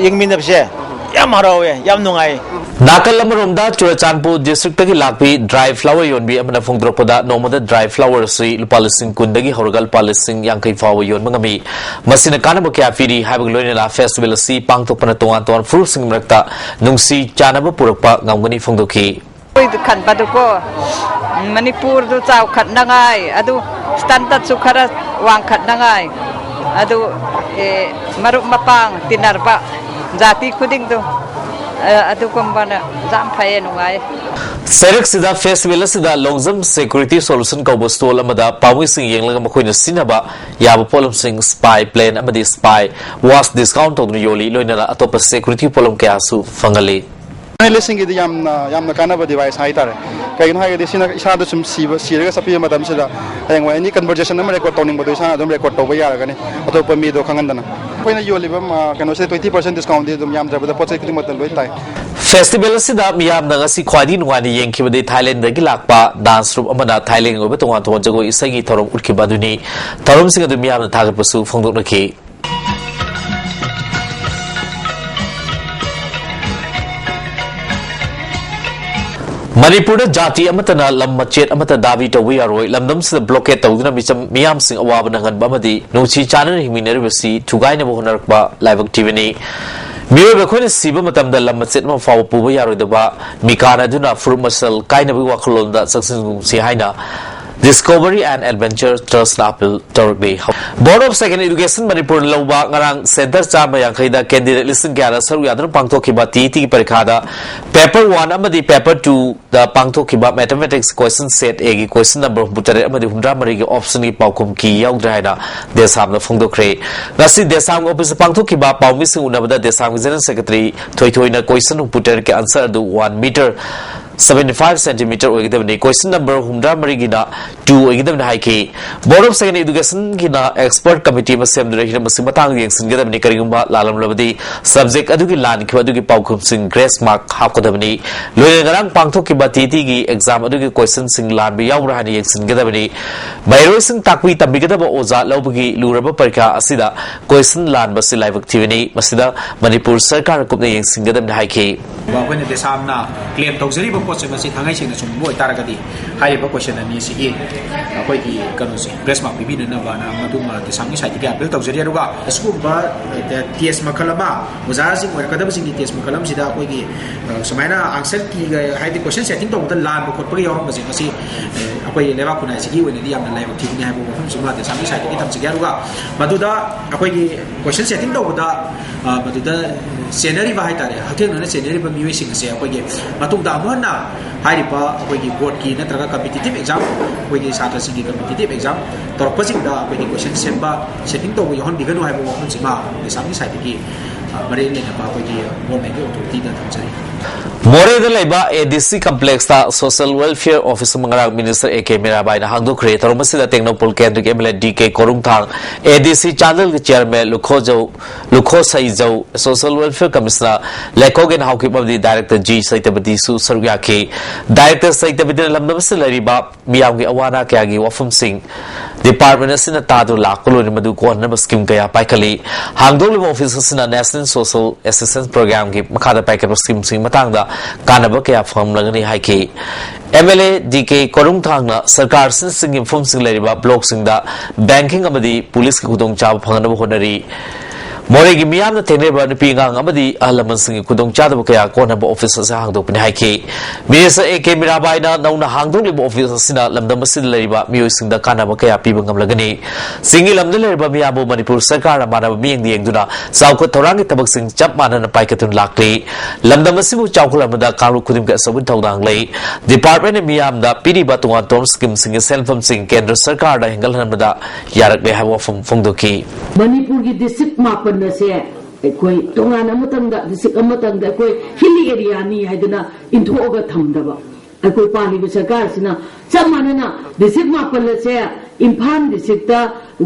ꯌꯦꯡꯃꯤꯟꯅꯕꯁꯦ ꯌꯥꯝ ꯍꯔꯥꯎꯋꯦ, ꯌꯥꯝ ꯅꯨꯡꯉꯥꯏ꯫ ꯅꯥꯀꯜ ꯑꯃꯔꯣꯝꯗ ꯆꯨꯔꯆꯥꯟꯄꯨꯔ ꯗꯤꯁꯇ꯭ꯔꯤꯛꯇꯒꯤ ꯂꯥꯛꯄꯤ ꯗ꯭ꯔꯥꯏ ꯐ꯭ꯂꯥꯋꯔ ꯌꯣꯟꯕꯤ ꯑꯃꯅ ꯐꯣꯡꯗꯣꯔꯛꯄꯗ, ꯅꯣꯡꯃꯗ ꯗ꯭ꯔꯥꯏ ꯐ꯭ꯂꯥꯋꯔ ꯑꯁꯤ ꯂꯨꯄꯥ ꯂꯤꯁꯤꯡ ꯀꯨꯟꯗꯒꯤ ꯍꯧꯔꯒ ꯂꯨꯄꯥ ꯂꯤꯁꯤꯡ ꯌꯥꯡꯈꯩ ꯐꯥꯎꯕ ꯌꯣꯟꯕ ꯉꯝꯃꯤ꯫ ꯃꯁꯤꯅ ꯀꯥꯟꯅꯕ ꯀꯌꯥ ꯄꯤꯔꯤ ꯍꯥꯏꯕꯒ ꯂꯣꯏꯅꯅ ꯐꯦꯁꯇꯤꯚꯦꯜ ꯑꯁꯤ ꯄꯥꯡꯊꯣꯛꯄꯅ ꯇꯣꯉꯥꯟ ꯇꯣꯉꯥꯟꯕ ꯐꯨꯔꯨꯞꯁꯤꯡꯒꯤ ꯃꯔꯛꯇ ꯅꯨꯡꯁꯤ ꯆꯥꯟꯅꯕ ꯄꯨꯔꯛꯄ ꯉꯝꯒꯅꯤ ꯐꯣꯡꯗꯣꯛꯈꯤ꯫ ꯑꯩꯈꯣꯏꯗ ꯈꯟꯕꯗꯨꯀꯣ, ꯃꯅꯤꯄꯨꯔꯗꯨ ꯆꯥꯎꯈꯠꯅꯉꯥꯏ, ꯑꯗꯨ ꯁ꯭ꯇꯥꯟꯗꯔꯗꯁꯨ ꯈꯔ ꯋꯥꯡꯈꯠꯅꯉꯥꯏ, ꯑꯗꯨ, ꯑꯦ, ꯃꯔꯨꯞ ꯃꯄꯥꯡ ꯇꯤꯟꯅꯔꯕ ꯖꯥꯇꯤ ꯈꯨꯗꯤꯡꯗꯣ, ꯑ, ꯑꯗꯨꯒꯨꯝꯕꯅ ꯌꯥꯝ ꯐꯩꯌꯦ, ꯅꯨꯡꯉꯥꯏꯌꯦ꯫ ꯁꯩꯔꯛꯁꯤꯗ ꯐꯦꯁꯇꯤꯚꯦꯜ ꯑꯁꯤꯗ ꯂꯣꯡꯖꯝ ꯁꯦꯀ꯭ꯌꯨꯔꯤꯇꯤ ꯁꯣꯂꯨꯁꯟ ꯀꯧꯕ ꯁ꯭ꯇꯣꯜ ꯑꯃꯗ ꯄꯥꯝꯃꯤꯁꯤꯡ ꯌꯦꯡꯂꯒ ꯃꯈꯣꯏꯅ ꯁꯤꯖꯤꯟꯅꯕ ꯌꯥꯕ ꯄꯣꯠꯂꯝꯁꯤꯡ, ꯁ꯭ꯄꯥꯏ ꯄ꯭ꯂꯦꯟ ꯑꯃꯗꯤ ꯁ꯭ꯄꯥꯏ ꯋꯥꯁ ꯗꯤꯁꯀꯥꯎꯟ ꯇꯧꯗꯨꯅ ꯌꯣꯜꯂꯤ, ꯂꯣꯏꯅꯅ ꯑꯇꯣꯞꯄ ꯁꯦꯀ꯭ꯌꯨꯔꯤꯇꯤ ꯄꯣꯠꯂꯝ ꯀꯌꯥꯁꯨ ꯐꯪꯍꯜꯂꯤ꯫ ꯖꯔꯅꯦꯂꯤꯁꯁꯤꯡꯒꯤꯗꯤ ꯌꯥꯝꯅ, ꯌꯥꯝꯅ ꯀꯥꯟꯅꯕ ꯗꯤꯚꯥꯏꯁ ꯍꯥꯏꯇꯥꯔꯦ꯫ ꯀꯩꯒꯤꯅꯣ ꯍꯥꯏꯔꯒꯗꯤ ꯁꯤꯅ ꯏꯁꯥꯗ ꯁꯨꯝ ꯁꯤꯕ, ꯁꯤꯔꯒ ꯆꯠꯄꯤꯕ ꯃꯇꯝꯁꯤꯗ ꯍꯌꯦꯡꯋꯥꯏ ꯑꯦꯅꯤ ꯀꯟꯚꯔꯖꯦꯁꯟ ꯑꯃ ꯔꯦꯀꯣꯔꯗ ꯇꯧꯅꯤꯡꯕꯗꯣ ꯏꯁꯥꯅ ꯑꯗꯨꯝ ꯔꯦꯀꯣꯔꯗ ꯇꯧꯕ ꯌꯥꯔꯒꯅꯤ, ꯑꯇꯣꯞꯄ ꯃꯤꯗꯣ ꯈꯪꯍꯟꯗꯅ꯫ ꯑꯩꯈꯣꯏꯅ ꯌꯣꯜꯂꯤꯕ, ꯑ, ꯀꯩꯅꯣꯁꯤꯗ twenty percent discount ꯗꯤ ꯑꯗꯨꯝ ꯌꯥꯝꯗ꯭ꯔꯕꯗ ꯄꯣꯠ ꯆꯩ ꯈꯨꯗꯤꯡꯃꯛꯇ ꯂꯣꯏ ꯇꯥꯏ꯫ ꯐꯦꯁꯇꯤꯚꯦꯜ ꯑꯁꯤꯗ ꯃꯤꯌꯥꯝꯅ ꯉꯁꯤ ꯈ꯭ꯋꯥꯏꯗꯒꯤ ꯅꯨꯡꯉꯥꯏꯅ ꯌꯦꯡꯈꯤꯕꯗꯤ ꯊꯥꯏꯂꯦꯟꯗꯒꯤ ꯂꯥꯛꯄ ꯗꯥꯟꯁ ꯒ꯭ꯔꯨꯞ ꯑꯃꯅ ꯊꯥꯏꯂꯦꯟꯒꯤ ꯑꯣꯏꯕ ꯇꯣꯉꯥꯟ ꯇꯣꯉꯥꯟꯕ ꯖꯒꯣꯏ ꯏꯁꯩꯒꯤ ꯊꯧꯔꯝ ꯎꯠꯈꯤꯕ ꯑꯗꯨꯅꯤ꯫ ꯊꯧꯔꯝꯁꯤꯡ ꯑꯗꯨ ꯃꯤꯌꯥꯝꯅ ꯊꯥꯒꯠꯄꯁꯨ ꯐꯣꯡꯗꯣꯛꯅꯈꯤ꯫ ꯃꯅꯤꯄꯨꯔꯗ ꯖꯥꯇꯤ ꯑꯃꯠꯇꯅ ꯂꯝ ꯃꯆꯦꯠ ꯑꯃꯠꯇ ꯗꯥꯕꯤ ꯇꯧꯕ ꯌꯥꯔꯣꯏ꯫ ꯂꯝꯗꯝꯁꯤꯗ ꯕ꯭ꯂꯣꯀꯦꯠ ꯇꯧꯗꯨꯅ ꯃꯤꯆꯝ, ꯃꯤꯌꯥꯝꯁꯤꯡ ꯑꯋꯥꯕ ꯅꯪꯍꯟꯕ ꯑꯃꯗꯤ ꯅꯨꯡꯁꯤ ꯆꯥꯟꯅꯅ ꯍꯤꯡꯃꯤꯟꯅꯔꯤꯕꯁꯤ ꯊꯨꯒꯥꯏꯅꯕ ꯍꯣꯠꯅꯔꯛꯄ ꯂꯥꯏꯕꯛ ꯊꯤꯕꯅꯤ꯫ ꯃꯤꯑꯣꯏꯕ ꯑꯩꯈꯣꯏꯅ ꯁꯤꯕ ꯃꯇꯝꯗ ꯂꯝ ꯃꯆꯦꯠ ꯑꯃ ꯐꯥꯎꯕ ꯄꯨꯕ ꯌꯥꯔꯣꯏꯗꯕ ꯃꯤꯀꯥꯅꯗꯨꯅ ꯐꯨꯔꯨꯞ ꯃꯁꯦꯜ ꯀꯥꯏꯅꯕꯒꯤ ꯋꯥꯈꯜꯂꯣꯟꯗ ꯆꯪꯁꯤꯟꯒꯨꯝꯁꯤ ꯍꯥꯏꯅ Discovery and Adventure Trust ꯅ appeal ꯇꯧꯔꯛꯂꯤ꯫ Board of Secondary Education ꯃꯅꯤꯄꯨꯔꯅ ꯂꯧꯕ ꯉꯔꯥꯡ ꯁꯦꯟꯇꯔ ꯆꯥꯝꯃ ꯌꯥꯡꯈꯩꯗ candidate ꯂꯤꯁꯤꯡ ꯀꯌꯥꯅ ꯁꯔꯨꯛ ꯌꯥꯗꯨꯅ ꯄꯥꯡꯊꯣꯛꯈꯤꯕ ꯇꯤ ꯏ ꯇꯤꯒꯤ ꯄꯔꯤꯈꯥꯗ paper one ꯑꯃꯗꯤ paper two ꯗ ꯄꯥꯡꯊꯣꯛꯈꯤꯕ mathematics question set A ꯒꯤ question number ꯍꯨꯝꯐꯨ ꯇꯔꯦꯠ ꯑꯃꯗꯤ ꯍꯨꯝꯗ꯭ꯔꯥ ꯃꯔꯤꯒꯤ option ꯒꯤ ꯄꯥꯎꯈꯨꯝ key ꯌꯥꯎꯗ꯭ꯔꯦ ꯍꯥꯏꯅ ꯗꯦꯁꯥꯝꯅ ꯐꯣꯡꯗꯣꯛꯈ꯭ꯔꯦ꯫ ꯉꯁꯤ ꯗꯦꯁꯥꯝꯒꯤ office ꯇ ꯄꯥꯡꯊꯣꯛꯈꯤꯕ ꯄꯥꯎꯃꯤꯁꯤꯡ ꯎꯅꯕꯗ ꯗꯦꯁꯥꯝꯒꯤ General Secretary ꯊꯣꯏꯊꯣꯏꯅ question ꯍꯨꯝꯐꯨ ꯇꯔꯦꯠꯀꯤ answer ꯑꯗꯨ one meter seventy five centimetre ꯑꯣꯏꯒꯗꯕꯅꯤ꯫ ꯀꯣꯏꯁꯟ ꯅꯝꯕꯔ ꯍꯨꯝꯗ꯭ꯌꯥ ꯃꯔꯤꯒꯤꯅ ꯇꯨ ꯑꯣꯏꯒꯗꯕꯅꯤ ꯍꯥꯏꯈꯤ꯫ Board of Secondary Educationꯒꯤꯅ expert committee ꯑꯃ ꯁꯦꯝꯗꯨꯅ ꯍꯤꯔꯝ ꯑꯁꯤ ꯃꯇꯥꯡꯗ ꯌꯦꯡꯁꯤꯟꯒꯗꯕꯅꯤ꯫ ꯀꯔꯤꯒꯨꯝꯕ ꯂꯥꯜꯂꯝꯂꯕꯗꯤ subject ꯑꯗꯨꯒꯤ ꯂꯥꯟꯈꯤꯕ ꯑꯗꯨꯒꯤ ꯄꯥꯎꯈꯨꯝꯁꯤꯡ grace mark ꯍꯥꯞꯀꯗꯕꯅꯤ꯫ ꯂꯣꯏꯅꯅ ꯉꯔꯥꯡ ꯄꯥꯡꯊꯣꯛꯈꯤꯕ TETꯒꯤ exam ꯑꯗꯨꯒꯤ ꯀꯣꯏꯁꯟꯁꯤꯡ ꯂꯥꯟꯕ ꯌꯥꯎꯕ꯭ꯔꯥ ꯍꯥꯏꯅ ꯌꯦꯡꯁꯤꯟꯒꯗꯕꯅꯤ꯫ ꯃꯍꯩꯔꯣꯏꯁꯤꯡ ꯇꯥꯛꯄꯤ ꯇꯝꯕꯤꯒꯗꯕ ꯑꯣꯖꯥ ꯂꯧꯕꯒꯤ ꯂꯨꯔꯕ ꯄꯔꯤꯈꯥ ꯑꯁꯤꯗ ꯀꯣꯏꯁꯟ ꯂꯥꯟꯕꯁꯤ ꯂꯥꯏꯕꯛ ꯊꯤꯕꯅꯤ꯫ ꯃꯁꯤꯗ ꯃꯅꯤꯄꯨꯔ ꯁꯔꯀꯥꯔꯅ ꯀꯨꯞꯅ ꯌꯦꯡꯁꯤꯟꯒꯗꯕꯅꯤ ꯍꯥꯏꯈꯤ꯫ ꯑꯩꯈꯣꯏꯅ ꯗꯦꯁꯥꯝꯅ claim ꯇꯧꯖꯔꯤꯕ ꯄꯣꯠꯁꯦ ꯃꯁꯤ ꯊꯥꯡꯉꯩ ꯁꯦꯡꯅ ꯆꯨꯝꯕ ꯑꯣꯏꯇꯥꯔꯒꯗꯤ ꯍꯥꯏꯔꯤꯕ ꯀꯣꯏꯁꯟ ꯑꯅꯤ ꯑꯁꯤꯒꯤ ꯑꯩꯈꯣꯏꯒꯤ ꯀꯩꯅꯣꯁꯦ grace mark ꯄꯤꯕꯤꯅꯅꯕꯅ ꯃꯗꯨꯃ ꯗꯦꯁꯥꯝꯒꯤ ꯁꯥꯏꯠꯇꯒꯤ appeal ꯇꯧꯖꯔꯤ꯫ ꯑꯗꯨꯒ ꯑꯁꯤꯒꯨꯝꯕ test ꯃꯈꯜ ꯑꯃ, ꯑꯣꯖꯥꯁꯤꯡ ꯑꯣꯏꯔꯛꯀꯗꯕꯁꯤꯡꯒꯤ test ꯃꯈꯜ ꯑꯃꯁꯤꯗ ꯑꯩꯈꯣꯏꯒꯤ ꯑ, ꯁꯨꯃꯥꯏꯅ answer keyꯒ ꯍꯥꯏꯗꯤ question setting ꯇꯧꯕꯗ ꯂꯥꯟꯕ ꯈꯣꯠꯄꯒ ꯌꯥꯎꯔꯝꯕꯁꯦ ꯃꯁꯤ ꯑ, ꯑꯩꯈꯣꯏ ꯂꯩꯕꯥꯛ ꯈꯨꯟꯅꯥꯏꯁꯤꯒꯤ ꯑꯣꯏꯅꯗꯤ ꯌꯥꯝꯅ ꯂꯥꯏꯕꯛ ꯊꯤꯕꯅꯤ ꯍꯥꯏꯕ ꯋꯥꯐꯝꯁꯤꯃ ꯗꯦꯁꯥꯝꯒꯤ ꯁꯥꯏꯠꯇꯒꯤ ꯊꯝꯖꯒꯦ꯫ ꯑꯗꯨꯒ ꯃꯗꯨꯗ ꯑꯩꯈꯣꯏꯒꯤ question setting ꯇꯧꯕꯗ ꯑ, ꯃꯗꯨꯗ ꯆꯦꯟꯅꯔꯤꯕ ꯍꯥꯏꯇꯥꯔꯦ, ꯍꯛꯊꯦꯡꯅꯅ ꯆꯦꯟꯅꯔꯤꯕ ꯃꯤꯑꯣꯏꯁꯤꯡ ꯑꯁꯦ ꯑꯩꯈꯣꯏꯒꯤ ꯃꯇꯨꯡꯗ ꯑꯃꯨꯛ ꯍꯟꯅ ꯍꯥꯏꯔꯤꯕ ꯑꯩꯈꯣꯏꯒꯤ boardꯀꯤ ꯅꯠꯇ꯭ꯔꯒ competitive exam, ꯑꯩꯈꯣꯏꯒꯤ ꯁꯥꯇ꯭ꯔꯁꯤꯡꯒꯤ competitive exam ꯇꯧꯔꯛꯄꯁꯤꯡꯗ ꯑꯩꯈꯣꯏꯒꯤ question ꯁꯦꯝꯕ, setting ꯇꯧꯕ ꯌꯥꯎꯍꯟꯕꯤꯒꯅꯨ ꯍꯥꯏꯕ ꯋꯥꯐꯝꯁꯤꯃ ꯗꯦꯁꯥꯝꯒꯤ ꯁꯥꯏꯠꯇꯒꯤ ꯑ, ꯃꯔꯤ ꯂꯩꯅꯕ ꯑꯩꯈꯣꯏꯒꯤ governmentꯀꯤ authorityꯗ ꯊꯝꯖꯔꯤ꯫ ꯃꯣꯔꯦꯗ ꯂꯩꯕ ADC complexꯇ Social Welfare Office ꯑꯃ ꯉꯔꯥꯡ Minister A K ꯃꯤꯔꯥꯕꯥꯏꯅ ꯍꯥꯡꯗꯣꯛꯈ꯭ꯔꯦ꯫ ꯊꯧꯔꯝ ꯑꯁꯤꯗ ꯇꯦꯡꯅꯧꯄꯜ ꯀꯦꯟꯗ꯭ꯔꯒꯤ MLA DK ꯀꯣꯔꯨꯡꯊꯥꯡ, ADC ꯆꯥꯟꯗꯦꯜꯒꯤ Chairman ꯂꯨꯈꯣꯖꯧ, ꯂꯨꯈꯣꯁꯩꯖꯧ, Social Welfare Commissioner ꯂꯩꯈꯣꯒꯦꯟ Haokip ꯑꯃꯗꯤ Director G ꯁꯩꯇꯄꯇꯤꯁꯨ ꯁꯔꯨꯛ ꯌꯥꯈꯤ꯫ Director ꯁꯩꯇꯄꯇꯤꯅ ꯂꯝꯗꯝ ꯑꯁꯤꯗ ꯂꯩꯔꯤꯕ ꯃꯤꯌꯥꯝꯒꯤ ꯑꯋꯥ ꯑꯅꯥ ꯀꯌꯥꯒꯤ ꯋꯥꯐꯝꯁꯤꯡ department ꯑꯁꯤꯅ ꯇꯥꯗꯨꯅ ꯂꯥꯛꯄ ꯂꯣꯏꯅ ꯃꯗꯨ ꯀꯣꯟꯅꯅꯕ scheme ꯀꯌꯥ ꯄꯥꯏꯈꯠꯂꯤ꯫ ꯍꯥꯡꯗꯣꯛꯂꯤꯕ office ꯑꯁꯤꯅ National Social Assistance Programꯒꯤ ꯃꯈꯥꯗ ꯄꯥꯏꯈꯠꯄ schemeꯁꯤꯡꯒꯤ ꯃꯇꯥꯡꯗ ꯀꯥꯟꯅꯕ ꯀꯌꯥ ꯐꯪꯂꯒꯅꯤ ꯍꯥꯏꯈꯤ꯫ MLA DK ꯀꯣꯔꯨꯡꯊꯥꯡꯅ ꯁꯔꯀꯥꯔ ꯁꯤꯟꯁꯤꯡꯒꯤ ꯃꯐꯝꯁꯤꯡ ꯂꯩꯔꯤꯕ blockꯁꯤꯡꯗ banking ꯑꯃꯗꯤ policeꯀꯤ ꯈꯨꯗꯣꯡꯆꯥꯕ ꯐꯪꯅꯕ ꯍꯣꯠꯅꯔꯤ꯫ ꯃꯣꯔꯦꯒꯤ ꯃꯤꯌꯥꯝꯅ ꯊꯦꯡꯅꯔꯤꯕ ꯅꯨꯄꯤ ꯑꯉꯥꯡ ꯑꯃꯗꯤ ꯑꯍꯜ ꯂꯃꯟꯁꯤꯡꯒꯤ ꯈꯨꯗꯣꯡꯆꯥꯗꯕ ꯀꯌꯥ ꯀꯣꯟꯅꯕ office ꯑꯁꯤ ꯍꯥꯡꯗꯣꯛꯄꯅꯤ ꯍꯥꯏꯈꯤ꯫ Minister A K ꯃꯤꯔꯥꯕꯥꯏꯅ ꯅꯧꯅ ꯍꯥꯡꯗꯣꯛꯂꯤꯕ office ꯑꯁꯤꯅ ꯂꯝꯗꯝ ꯑꯁꯤꯗ ꯂꯩꯔꯤꯕ ꯃꯤꯑꯣꯏꯁꯤꯡꯗ ꯀꯥꯟꯅꯕ ꯀꯌꯥ ꯄꯤꯕ ꯉꯝꯂꯒꯅꯤ꯫ ꯆꯤꯡꯒꯤ ꯂꯝꯗ ꯂꯩꯔꯤꯕ ꯃꯤꯌꯥꯝꯕꯨ ꯃꯅꯤꯄꯨꯔ ꯁꯔꯀꯥꯔꯅ ꯃꯥꯟꯅꯕ ꯃꯤꯠꯌꯦꯡꯗ ꯌꯦꯡꯗꯨꯅ ꯆꯥꯎꯈꯠ ꯊꯧꯔꯥꯡꯒꯤ ꯊꯕꯛꯁꯤꯡ ꯆꯞ ꯃꯥꯟꯅꯅ ꯄꯥꯏꯈꯠꯇꯨꯅ ꯂꯥꯛꯂꯤ꯫ ꯂꯝꯗꯝ ꯑꯁꯤꯕꯨ ꯆꯥꯎꯈꯠꯍꯟꯕꯗ ꯀꯥꯡꯂꯨꯞ ꯈꯨꯗꯤꯡꯃꯛꯀꯤ ꯑꯆꯧꯕ ꯊꯧꯗꯥꯡ ꯂꯩ꯫ Departmentꯅ ꯃꯤꯌꯥꯝꯗ ꯄꯤꯔꯤꯕ ꯇꯣꯉꯥꯟ ꯇꯣꯉꯥꯟꯕ schemeꯁꯤꯡꯒꯤ ꯁꯦꯟꯐꯝꯁꯤꯡ ꯀꯦꯟꯗ꯭ꯔ ꯁꯔꯀꯥꯔꯗ ꯍꯦꯟꯒꯠꯍꯟꯕꯗ ꯌꯥꯔꯛꯂꯦ ꯍꯥꯏꯕ ꯋꯥꯐꯝ ꯐꯣꯡꯗꯣꯛꯈꯤ꯫ ꯃꯅꯤꯄꯨꯔꯒꯤ district ꯃꯥꯄꯟ ꯑꯁꯦ ꯑꯩꯈꯣꯏ ꯇꯣꯉꯥꯟꯅ ꯑꯃꯇꯪꯗ, ꯗꯤꯁꯇ꯭ꯔꯤꯛ ꯑꯃꯇꯪꯗ ꯑꯩꯈꯣꯏ ꯍꯤꯜꯂꯤ ꯑꯦꯔꯤꯌꯥꯅꯤ ꯍꯥꯏꯗꯅ ꯏꯟꯊꯣꯛꯑꯒ ꯊꯝꯗꯕ꯫ ꯑꯩꯈꯣꯏ ꯄꯥꯜꯂꯤꯕ ꯁꯔꯀꯥꯔꯁꯤꯅ ꯆꯞ ꯃꯥꯟꯅꯅ ꯗꯤꯁꯇ꯭ꯔꯤꯛ ꯃꯥꯄꯜ ꯑꯁꯦ ꯏꯝꯐꯥꯜ ꯗꯤꯁꯇ꯭ꯔꯤꯛꯇ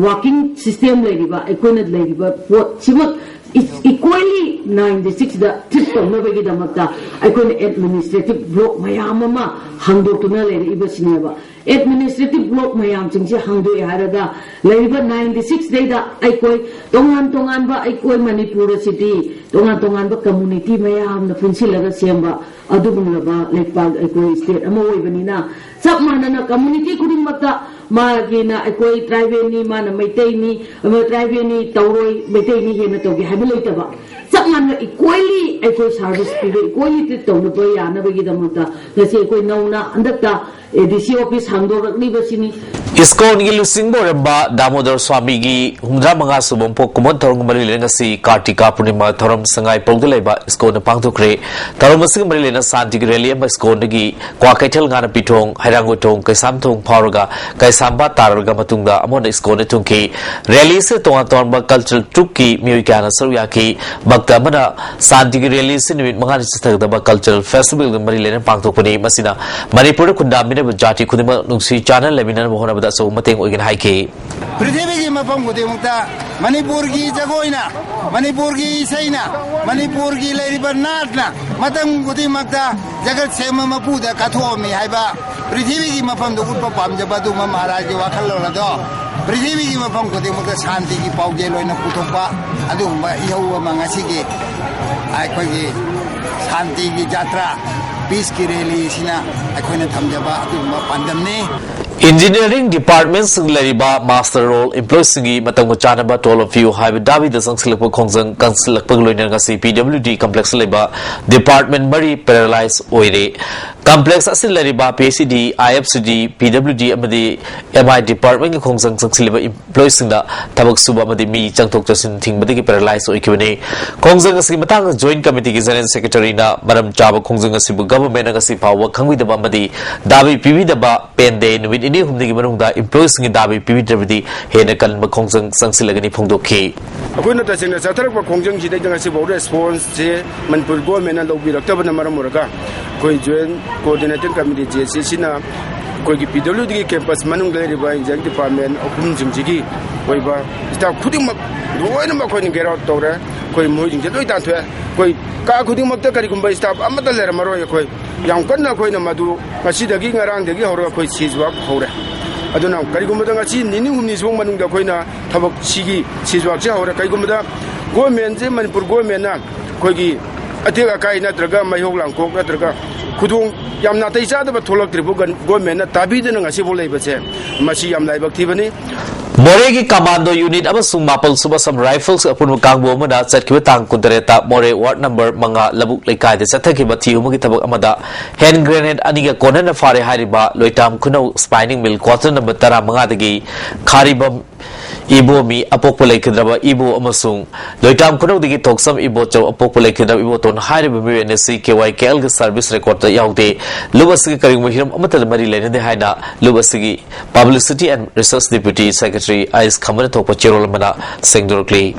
ꯋꯥꯔꯀꯤꯡ ꯁꯤꯁꯇꯦꯝ ꯂꯩꯔꯤꯕ, ꯑꯩꯈꯣꯏꯅ ꯂꯩꯔꯤꯕ ꯄꯣꯠꯁꯤꯃꯛ ꯏ-, ꯏꯀ꯭ꯋꯦꯂꯤ ꯅꯥꯏꯟ ꯗꯤꯁꯇ꯭ꯔꯤꯛꯁꯤꯗ ꯇ꯭ꯔꯤꯠ ꯇꯧꯅꯕꯒꯤꯗꯃꯛꯇ ꯑꯩꯈꯣꯏꯅ ꯑꯦꯗꯃꯤꯅꯤꯁꯇ꯭ꯔꯦꯇꯤꯚ ꯕ꯭ꯂꯣꯛ ꯃꯌꯥꯝ ꯑꯃ ꯍꯥꯡꯗꯣꯛꯇꯨꯅ ꯂꯩꯔꯛꯏꯕꯁꯤꯅꯦꯕ꯫ ꯑꯦꯗꯃꯤꯅꯤꯁꯇ꯭ꯔꯦꯇꯤꯚ ꯕ꯭ꯂꯣꯛ ꯃꯌꯥꯝꯁꯤꯡꯁꯦ ꯍꯥꯡꯗꯣꯛꯑꯦ ꯍꯥꯏꯔꯒ ꯂꯩꯔꯤꯕ ꯅꯥꯏꯟ ꯗꯤꯁꯇ꯭ꯔꯤꯛꯁꯤꯗꯩꯗ ꯑꯩꯈꯣꯏ ꯇꯣꯉꯥꯟ ꯇꯣꯉꯥꯟꯕ, ꯑꯩꯈꯣꯏ ꯃꯅꯤꯄꯨꯔ ꯑꯁꯤꯗꯤ ꯇꯣꯉꯥꯟ ꯇꯣꯉꯥꯟꯕ ꯀꯝꯃꯨꯅꯤꯇꯤ ꯃꯌꯥꯝꯅ ꯄꯨꯟꯁꯤꯜꯂꯒ ꯁꯦꯝꯕ ꯑꯗꯨꯒꯨꯝꯂꯕ ꯂꯩꯄꯥꯛ, ꯑꯩꯈꯣꯏ ꯁ꯭ꯇꯦꯠ ꯑꯃ ꯑꯣꯏꯕꯅꯤꯅ, ꯆꯞ ꯃꯥꯟꯅꯅ ꯀꯝꯃꯨꯅꯤꯇꯤ ꯈꯨꯗꯤꯡꯃꯛꯇ ꯃꯥꯒꯤꯅ ꯑꯩꯈꯣꯏ ꯇ꯭ꯔꯥꯏꯕꯦꯜꯅꯤ, ꯃꯥꯅ ꯃꯩꯇꯩꯅꯤ, ꯑꯃ ꯇ꯭ꯔꯥꯏꯕꯦꯜꯅꯤ ꯇꯧꯔꯣꯏ, ꯃꯩꯇꯩꯅꯤ ꯍꯦꯟꯅ ꯇꯧꯒꯦ ꯍꯥꯏꯕ ꯂꯩꯇꯕ, ꯆꯞ ꯃꯥꯟꯅ ꯏꯀ꯭ꯋꯦꯂꯤ ꯑꯩꯈꯣꯏ ꯁꯥꯔꯚꯤꯁ ꯄꯤꯕ, ꯏꯀ꯭ꯋꯦꯂꯤ ꯇ꯭ꯔꯤꯠ ꯇꯧꯅꯕ ꯌꯥꯅꯕꯒꯤꯗꯃꯛꯇ ꯉꯁꯤ ꯑꯩꯈꯣꯏ ꯅꯧꯅ ꯍꯟꯗꯛꯇ ꯑꯦ ꯗꯤ ꯁꯤ ꯑꯣꯐꯤꯁ ꯍꯥꯡꯗꯣꯔꯛꯂꯤꯕꯁꯤꯅꯤ꯫ ꯏꯁꯀꯣꯟꯒꯤ ꯂꯨꯆꯤꯡꯕ ꯑꯣꯏꯔꯝꯕ ꯗꯥꯃꯣꯗꯔ ꯁ꯭ꯋꯥꯃꯤꯒꯤ ꯍꯨꯝꯗ꯭ꯔꯥ ꯃꯉꯥ ꯁꯨꯕ ꯄꯣꯛ ꯀꯨꯝꯑꯣꯟ ꯊꯧꯔꯝꯒ ꯃꯔꯤ ꯂꯩꯅꯅ ꯉꯁꯤ ꯀꯥꯔꯇꯤꯀꯥ ꯄꯨꯔꯅꯤꯃꯥ ꯊꯧꯔꯝ ꯁꯉꯥꯏ ꯄꯧꯗ ꯂꯩꯕ ꯏꯁꯀꯣꯟꯗ ꯄꯥꯡꯊꯣꯛꯈ꯭ꯔꯦ꯫ ꯊꯧꯔꯝ ꯑꯁꯤꯒ ꯃꯔꯤ ꯂꯩꯅꯅ ꯁꯥꯟꯇꯤꯒꯤ ꯔꯦꯂꯤ ꯑꯃ ꯏꯁꯀꯣꯟꯗꯒꯤ ꯀ꯭ꯋꯥꯀꯩꯊꯦꯜ, ꯉꯥꯅꯄꯤꯊꯣꯡ, ꯍꯩꯔꯥꯡꯒꯣꯏꯊꯣꯡ, ꯀꯩꯁꯥꯝꯊꯣꯡ ꯐꯥꯎꯔꯒ ꯀꯩꯁꯥꯝꯄꯥꯠ ꯇꯥꯔꯔꯒ ꯃꯇꯨꯡꯗ ꯑꯃꯨꯛ ꯍꯟꯅ ꯏꯁꯀꯣꯟꯗ ꯊꯨꯡꯈꯤ꯫ ꯔꯦꯂꯤ ꯑꯁꯤꯗ ꯇꯣꯉꯥꯟ ꯇꯣꯉꯥꯟꯕ ꯀꯜꯆꯔꯦꯜ ꯇ꯭ꯔꯨꯞꯀꯤ ꯃꯤꯑꯣꯏ ꯀꯌꯥꯅ ꯁꯔꯨꯛ ꯌꯥꯈꯤ꯫ ꯃꯛꯇ ꯑꯃꯅ ꯁꯥꯟꯇꯤꯒꯤ ꯔꯦꯂꯤ ꯑꯁꯤ ꯅꯨꯃꯤꯠ ꯃꯉꯥꯅꯤ ꯆꯠꯊꯒꯗꯕ ꯀꯜꯆꯔꯦꯜ ꯐꯦꯁꯇꯤꯚꯦꯜꯒ ꯃꯔꯤ ꯂꯩꯅꯅ ꯄꯥꯡꯊꯣꯛꯄꯅꯤ꯫ ꯃꯁꯤꯅ ꯃꯅꯤꯄꯨꯔꯗ ꯈꯨꯟꯗꯥꯃꯤꯟꯅꯕ ꯖꯥꯇꯤ ꯈꯨꯗꯤꯡꯃꯛ ꯅꯨꯡꯁꯤ ꯆꯥꯟꯅꯅ ꯂꯩꯃꯤꯟꯅꯅꯕ ꯍꯣꯠꯅꯕꯗ ꯑꯆꯧꯕ ꯃꯇꯦꯡ ꯑꯣꯏꯒꯅꯤ ꯍꯥꯏꯈꯤ꯫ ꯄ꯭ꯔꯤꯊꯤꯕꯤꯒꯤ ꯃꯐꯝ ꯈꯨꯗꯤꯡꯃꯛꯇ ꯃꯅꯤꯄꯨꯔꯒꯤ ꯖꯒꯣꯏꯅ, ꯃꯅꯤꯄꯨꯔꯒꯤ ꯏꯁꯩꯅ, ꯃꯅꯤꯄꯨꯔꯒꯤ ꯂꯩꯔꯤꯕ ꯅꯥꯠꯅ ꯃꯇꯝ ꯈꯨꯗꯤꯡꯃꯛꯇ ꯖꯒꯠ ꯁꯦꯝꯕ ꯃꯄꯨꯗ ꯀꯠꯊꯣꯛꯑꯝꯃꯤ ꯍꯥꯏꯕ ꯄ꯭ꯔꯤꯊꯤꯕꯤꯒꯤ ꯃꯐꯝꯗ ꯎꯠꯄ ꯄꯥꯝꯖꯕ ꯑꯗꯨꯒꯨꯝꯕ ꯃꯍꯥꯔꯥꯖꯒꯤ ꯋꯥꯈꯜꯂꯣꯟ ꯑꯗꯣ ꯄ꯭ꯔꯤꯊꯤꯕꯤꯒꯤ ꯃꯐꯝ ꯈꯨꯗꯤꯡꯃꯛꯇ ꯁꯥꯟꯇꯤꯒꯤ ꯄꯥꯎꯖꯦꯜ ꯑꯣꯏꯅ ꯄꯨꯊꯣꯛꯄ ꯑꯗꯨꯒꯨꯝꯕ ꯏꯍꯧ ꯑꯃ ꯉꯁꯤꯒꯤ ꯑꯩꯈꯣꯏꯒꯤ ꯁꯥꯟꯇꯤꯒꯤ ꯖꯥꯇ꯭ꯔꯥ, ꯄꯤꯁꯀꯤ ꯔꯦꯂꯤ ꯑꯁꯤꯅ ꯑꯩꯈꯣꯏꯅ ꯊꯝꯖꯕ ꯑꯗꯨꯒꯨꯝꯕ ꯄꯥꯟꯗꯝꯅꯤ꯫ ꯏꯟꯖꯤꯅꯤꯌꯥꯔꯤꯡ ꯗꯤꯄꯥꯔꯠꯃꯦꯟꯁꯤꯡ ꯂꯩꯔꯤꯕ ꯃꯥꯁꯇꯔ ꯔꯣꯜ ꯏꯝꯄ꯭ꯂꯣꯏꯁꯤꯡꯒꯤ ꯃꯇꯝꯒ ꯆꯥꯟꯅꯕ ꯇꯣꯂꯣꯞ ꯄꯤꯌꯨ ꯍꯥꯏꯕ ꯗꯥꯕꯤꯗ ꯆꯪꯁꯤꯜꯂꯛꯄ ꯈꯣꯡꯖꯪ ꯀꯪꯁꯤꯜꯂꯛꯄꯒ ꯂꯣꯏꯅꯅ ꯉꯁꯤ ꯄꯤ ꯗꯕ꯭ꯂꯤꯎ ꯗꯤ ꯀꯝꯄ꯭ꯂꯦꯛꯁꯇ ꯂꯩꯕ ꯗꯤꯄꯥꯔꯠꯃꯦꯟ ꯃꯔꯤ ꯄꯦꯔꯥꯂꯥꯏꯁ ꯑꯣꯏꯔꯦ꯫ ꯀꯝꯄ꯭ꯂꯦꯛꯁ ꯑꯁꯤꯗ ꯂꯩꯔꯤꯕ ꯄꯤ ꯑꯩꯆ ꯏ ꯗꯤ, ꯑꯥꯏ ꯑꯦꯐ ꯁꯤ ꯗꯤ, ꯄꯤ ꯗꯕ꯭ꯂꯤꯎ ꯗꯤ ꯑꯃꯗꯤ ꯑꯦꯝ ꯑꯥꯏ ꯗꯤꯄꯥꯔꯠꯃꯦꯟꯒꯤ ꯈꯣꯡꯖꯪ ꯆꯪꯁꯤꯜꯂꯤꯕ ꯏꯝꯄ꯭ꯂꯣꯏꯁꯤꯡꯗ ꯊꯕꯛ ꯁꯨꯕ ꯑꯃꯗꯤ ꯃꯤ ꯆꯪꯊꯣꯛ ꯆꯠꯁꯤꯟ ꯊꯤꯡꯕꯗꯒꯤ ꯄꯦꯔꯥꯂꯥꯏꯁ ꯑꯣꯏꯈꯤꯕꯅꯤ꯫ ꯈꯣꯡꯖꯪ ꯑꯁꯤꯒꯤ ꯃꯇꯥꯡꯗ ꯖꯣꯏꯟꯠ ꯀꯃꯤꯇꯤꯒꯤ ꯖꯦꯅꯔꯦꯜ ꯁꯦꯀ꯭ꯔꯦꯇꯔꯤꯅ ꯃꯔꯝ ꯆꯥꯕ ꯈꯣꯡꯖꯪ ꯑꯁꯤꯕꯨ ꯒꯚꯔꯟꯃꯦꯟꯠꯅ ꯉꯁꯤ ꯐꯥꯎꯕ ꯈꯪꯕꯤꯗꯕ ꯑꯃꯗꯤ ꯗꯥꯕꯤ ꯄꯤꯕꯤꯗꯕ ꯄꯦꯟꯗꯦ꯫ ꯅꯨꯃꯤꯠ ꯅꯤꯅꯤ ꯍꯨꯝꯅꯤꯒꯤ ꯃꯅꯨꯡꯗ employeeꯁꯤꯡꯒꯤ ꯗꯥꯕꯤ ꯄꯤꯕꯤꯗ꯭ꯔꯕꯗꯤ ꯍꯦꯟꯅ ꯀꯟꯕ ꯈꯣꯡꯖꯪ ꯆꯪꯁꯤꯜꯂꯒꯅꯤ ꯐꯣꯡꯗꯣꯛꯈꯤ꯫ ꯑꯩꯈꯣꯏꯅ ꯇꯁꯦꯡꯅ ꯆꯠꯊꯔꯛꯄ ꯈꯣꯡꯖꯪꯁꯤꯗꯩꯗ ꯉꯁꯤꯐꯥꯎ responseꯁꯦ ꯃꯅꯤꯄꯨꯔ governmentꯅ ꯂꯧꯕꯤꯔꯛꯇꯕꯅ ꯃꯔꯝ ꯑꯣꯏꯔꯒ ꯑꯩꯈꯣꯏ Joint Coordinating Committee, JCCꯅ ꯑꯩꯈꯣꯏꯒꯤ PWDꯒꯤ campus ꯃꯅꯨꯡꯗ ꯂꯩꯔꯤꯕ engineering department ꯑꯍꯨꯝꯁꯤꯡꯁꯤꯒꯤ ꯑꯣꯏꯕ staff ꯈꯨꯗꯤꯡꯃꯛ ꯂꯣꯏꯅꯃꯛ ꯑꯩꯈꯣꯏꯅ ꯒꯦꯠ ꯑꯥꯎꯠ ꯇꯧꯔꯦ꯫ ꯑꯩꯈꯣꯏ ꯃꯣꯏꯁꯤꯡꯁꯦ ꯂꯣꯏ ꯇꯥꯟꯊꯣꯛꯑꯦ꯫ ꯑꯩꯈꯣꯏ ꯀꯥ ꯈꯨꯗꯤꯡꯃꯛꯇ ꯀꯔꯤꯒꯨꯝꯕ staff ꯑꯃꯠꯇ ꯂꯩꯔꯝꯃꯔꯣꯏ꯫ ꯑꯩꯈꯣꯏ ꯌꯥꯝ ꯀꯟꯅ ꯑꯩꯈꯣꯏꯅ ꯃꯗꯨ ꯉꯁꯤꯗꯒꯤ, ꯉꯔꯥꯡꯗꯒꯤ ꯍꯧꯔꯒ ꯑꯩꯈꯣꯏ siege work ꯍꯧꯔꯦ꯫ ꯑꯗꯨꯅ ꯀꯔꯤꯒꯨꯝꯕꯗ ꯉꯁꯤ ꯅꯤꯅꯤ ꯍꯨꯝꯅꯤ ꯁꯤꯐꯥꯎ ꯃꯅꯨꯡꯗ ꯑꯩꯈꯣꯏꯅ ꯊꯕꯛ ꯁꯤꯒꯤ siege workꯁꯦ ꯍꯧꯔꯦ꯫ ꯀꯔꯤꯒꯨꯝꯕꯗ governmentꯁꯦ, ꯃꯅꯤꯄꯨꯔ governmentꯅ ꯑꯩꯈꯣꯏꯒꯤ ꯑꯇꯦꯛ ꯑꯀꯥꯏ ꯅꯠꯇ꯭ꯔꯒ ꯃꯩꯍꯧ ꯂꯥꯡꯄꯣꯛ ꯅꯠꯇ꯭ꯔꯒ ꯈꯨꯗꯣꯡ ꯌꯥꯝ ꯅꯥꯇꯩ ꯆꯥꯗꯕ ꯊꯣꯛꯂꯛꯇ꯭ꯔꯤꯕ ꯒꯟ-, governmentꯅ ꯇꯥꯕꯤꯗꯅ ꯉꯁꯤꯐꯥꯎ ꯂꯩꯕꯁꯦ, ꯃꯁꯤ ꯌꯥꯝ ꯂꯥꯏꯕꯛ ꯊꯤꯕꯅꯤ꯫ ꯃꯣꯔꯦꯒꯤ commando unit ꯑꯃꯁꯨꯡ ꯃꯥꯄꯜ ꯁꯨꯕ Assam Rifles ꯑꯄꯨꯟꯕ ꯀꯥꯡꯕꯨ ꯑꯃꯅ ꯆꯠꯈꯤꯕ ꯇꯥꯡ ꯀꯨꯟꯇꯔꯦꯠꯇ ꯃꯣꯔꯦ ward number ꯃꯉꯥ ꯂꯧꯕꯨꯛ ꯂꯩꯀꯥꯏꯗ ꯆꯠꯊꯈꯤꯕ ꯊꯤ ꯍꯨꯝꯕꯒꯤ ꯊꯕꯛ ꯑꯃꯗ hand grenade ꯑꯅꯤꯒ ꯀꯣꯟꯅꯅ ꯐꯥꯔꯦ ꯍꯥꯏꯔꯤꯕ ꯂꯣꯏꯇꯥꯝ ꯈꯨꯅꯧ spinning mill quarter number ꯇꯔꯥꯃꯉꯥꯗꯒꯤ ꯈꯥꯔꯤꯕꯝ ꯏꯕꯣꯃꯤ ꯑꯄꯣꯛꯄ ꯂꯩꯈꯤꯗ꯭ꯔꯕ ꯏꯕꯣ ꯑꯃꯁꯨꯡ ꯂꯣꯏꯇꯥꯝ ꯈꯨꯅꯧꯗꯒꯤ ꯊꯣꯛꯆꯝ ꯏꯕꯣꯆꯧ ꯑꯄꯣꯛꯄ ꯂꯩꯈꯤꯗ꯭ꯔꯕ ꯏꯕꯣꯇꯣꯟ ꯍꯥꯏꯔꯤꯕ ꯃꯤꯑꯣꯏ ꯑꯅꯤ ꯑꯁꯤ KYKLꯒꯤ service recordꯇ ꯌꯥꯎꯗꯦ꯫ ꯂꯨꯞ ꯑꯁꯤꯒ ꯀꯔꯤꯒꯨꯝꯕ ꯍꯤꯔꯝ ꯑꯃꯠꯇꯗ ꯃꯔꯤ ꯂꯩꯅꯗꯦ ꯍꯥꯏꯅ ꯂꯨꯞ ꯑꯁꯤꯒꯤ Publicity and Research Deputy Secretary ꯑꯥꯏꯁ ꯈꯝꯕꯅ ꯊꯣꯛꯄ ꯆꯦꯔꯣꯜ ꯑꯃꯅ ꯁꯦꯡꯗꯣꯔꯛꯂꯤ꯫